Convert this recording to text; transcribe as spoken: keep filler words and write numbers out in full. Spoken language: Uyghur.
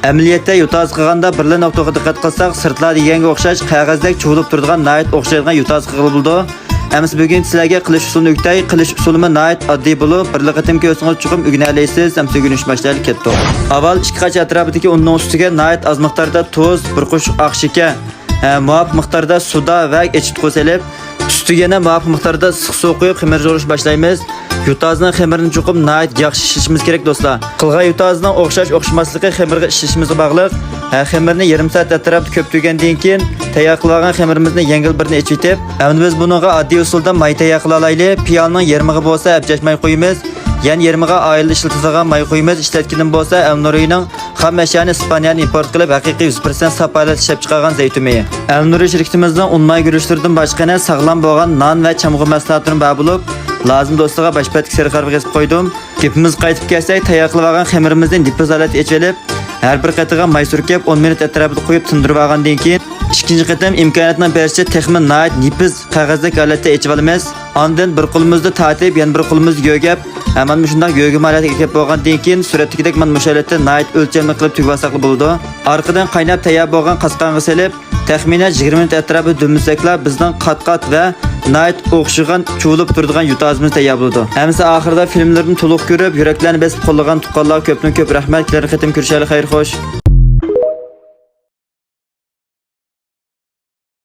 ئەمەلىيەتتە يوتازا قىلغاندا بىرلا نۇقتىغا دىققەت قىلساق، سىرتلار دېگەنگە ئوخشاش قەغەزدەك چۇۋۇلۇپ تۇرىدىغان ناھايىتى ئوخشايدىغان يوتازا قىلغىلى بولىدۇ. ئەمىسە بۈگۈن سىلەرگە قىلىش ئۇسۇلىنى ئۆگىتەي. قىلىش ئۇسۇلىمۇ ناھايىتى ئاددىي بولۇپ، بىرلا قېتىم كۆرسىڭىز چوقۇم ئۆگىنەلەيسىز. ئەمىسە ئۆگىنىش باشلايلى، كەتتۇق. ئاۋۋال ئىككى قاچا ئەتراپىدىكى ئۇننىڭ ئۈستىگە ناھايىتى ئاز مىقداردا تۇز، بىر قوشۇق ئاق شېكەر، ھە، مۇۋاپىق مىقداردا سودا ۋە ئېچىتقۇ سېلىپ، ئۈستىگە يەنە مۇۋاپىق مىقداردا ئىسسىق سۇ قۇيۇپ، خېمىر يورۇشنى باشلايمىز. يوتازنىڭ خېمىرىنى چوقۇم ناھايىتى ياخشى ئىشلىشىمىز كېرەك، دوستلار. قىلغان يوتازنىڭ ئوخشاش ئوخشىماسلىقى خېمىرغا ئىشلىشىمىزگە باغلىق. ھە، خېمىرنى يېرىم سائەت ئەتراپىدا كۆپتۈرگەندىن كېيىن، تەييار قىلىۋالغان خېمىرىمىزنى يەڭگىل بىرنى ئېچىۋېتىپ، ئەمدى بىز بۇنىڭغا ئاددىي ئۇسۇلدا ماي تەييار قىلالايلى. پىيالىنىڭ يېرىمىغا بولسا ئەپچەش ماي قۇيىمىز. يەنە يېرىمىغا ئائىلىدە ئىشلىتىدىغان ماي قۇيىمىز. ئىشلەتكىنىم بولسا ئەلنۇرىنىڭ خام ئەشيانى ئىسپانىيەدىن ئىمپورت قىلىپ، ھەقىقىي يۈز پىرسەنت ساپ ھالەتتە ئىشلەپچىقارغان زەيتۇن مېيى. ئەلنۇرى شىركىتىمىزنىڭ ئۇن ماي گۈرۈچلىرىدىن باشقا يەنە ساغلام بولغان نان ۋە چامغۇر مەھسۇلاتلىرىمۇ بار بولۇپ، لازىم دوستلارغا باش بەتتىكى سېرىخ ھەرپىگە يېزىپ قويدۇم. گېپىمىزگە قايتىپ كەلسەك، تەييار قىلىۋالغان خېمىرىمىزنى نېپىز ھالەتتە ئېچىۋېلىپ، ھەر بىر قېتىغا ماي سۈركەپ، ئون مىنۇت ئەتراپىدا قويۇپ تىندۇرۇۋالغاندىن كېيىن، ئىككىنچى قېتىم ئىمكانىيەتنىڭ بېرىچە تېخىمۇ ناھايىتى نېپىز قەغەزدەك ھالەتتە ئېچىۋالىمىز. ئاندىن بىر قولىمىزدا تارتىپ، يەنە بىر قولىمىزدا يۆگەپ، ھە، مانا مۇشۇنداق يۆگىمە ھالەتكە كېلىپ بولغاندىن كېيىن، سۈرەتتىكىدەك مانا مۇشۇ ھالەتتە ناھايىتى ئۆلچەملىك قىلىپ تۈگۈۋالساقلا بولىدۇ. ئارقىدىن قايناپ تەييار بولغان قاسقانغا سېلىپ، تەخمىنەن يىگىرمە مىنۇت ئەتراپىدا دۈملىسەكلا، بىزنىڭ قات-قات ۋە ناھايىتى ئوخشىغان، چۇۋۇلۇپ تۇرىدىغان يوتازىمىز تەييار بولىدۇ. ھەممىسى ئاخىرىدا فىلىملىرىمنى تولۇق كۆرۈپ، يۈرەكلەرنى بېسىپ قوللىغان تۇغقانلارغا كۆپتىن كۆپ رەھمەت. كېلەر قېتىم كۆرۈشەيلى، خەير خوش.